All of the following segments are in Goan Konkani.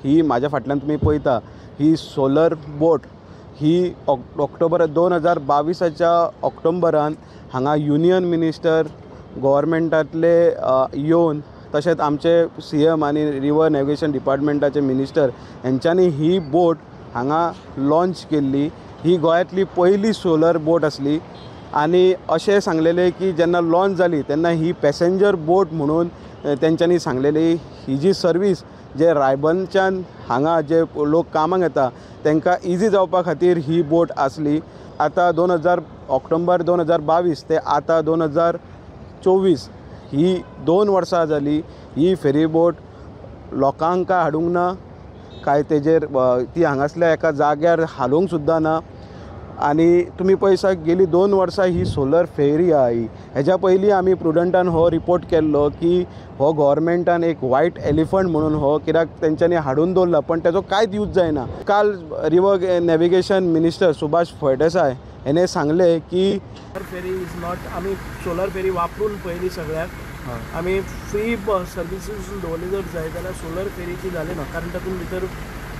ही म्हाज्या फाटल्यान तुमी पळयता ही सोलर बोट ही ऑक्टोबर 2022च्या ऑक्टोबरान हांगा युनियन मिनिस्टर गव्हर्मेंटांतले येवन तशेंच आमचे CM आनी रिवर नॅविगेशन डिपार्टमेंटाचे मिनिस्टर हेंच्यांनी ही बोट हांगा लॉन्च केल्ली. ही गोंयांतली पयली सोलर बोट आसली आनी अशें सांगलेलें की जेन्ना लॉन्च जाली तेन्ना ही पॅसेंजर बोट म्हणून तेंच्यांनी सांगलेली. ही जी सर्वीस जे रायबनच्यान हांगा जे लोक कामाक येता तांकां इजी जावपा खातीर ही बोट आसली. आतां 2000 ऑक्टोबर 2022 ते आतां 2024 ही 2 वर्सां जाली ही फेरी बोट लोकांक हाडूंक ना, काय तेजेर ती हांगासल्या एका जाग्यार हालोवंक सुद्दां ना. आनी तुमी पळयसा गेली 2 वर्सां ही सोलर फेरी आहा ही. हेज्या पयलीं आमी प्रुडंटान हो रिपोर्ट केल्लो की हो गव्हर्मेंटान एक व्हायट एलिफंट म्हणून हो कित्याक तेंच्यांनी हाडून दवरला पण तेजो कांयच यूज जायना. काल river navigation minister Subhash Phaldesai हेणे सांगलें की फेरी is not, आमी सोलर फेरी वापरून पयलीं सगळ्याक आमी फ्री सर्विसीस दवरली जर जाय जाल्यार सोलर फेरी ती जाली ना, कारण तातूंत भितर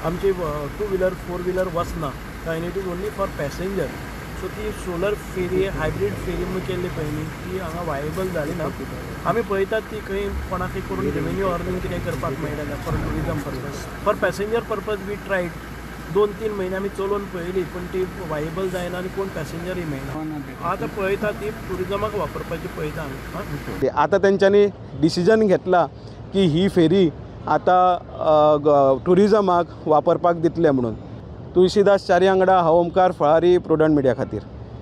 आमची 2 व्हिलर 4 व्हिलर वचना आनी it is only for passenger. So ती सोलर फेरी हायब्रीड फेरी म्हणून केल्ली पळय ती हांगा वायबल जाली ना. आमी पळयतात ती खंय कोणाकय करून रेवेन्यू अर्निंग कितें करपाक मेळटा जाल्यार for tourism purpose, for passenger purpose we tried 2-3 म्हयने आमी चलोवन पळयली पण ती वायबल जायना आनी कोण पॅसेंजरय मेळना. आतां पळयता ती ट्युरिजमाक वापरपाची पळयता आमी. आतां तेंच्यांनी डिसिजन घेतला की ही फेरी आतां ट्युरिजमाक वापरपाक दितले म्हणून. तुळशीदास च्यारी वांगडा हांव ओमकार फळारी, प्रुडंट मिडिया खातीर.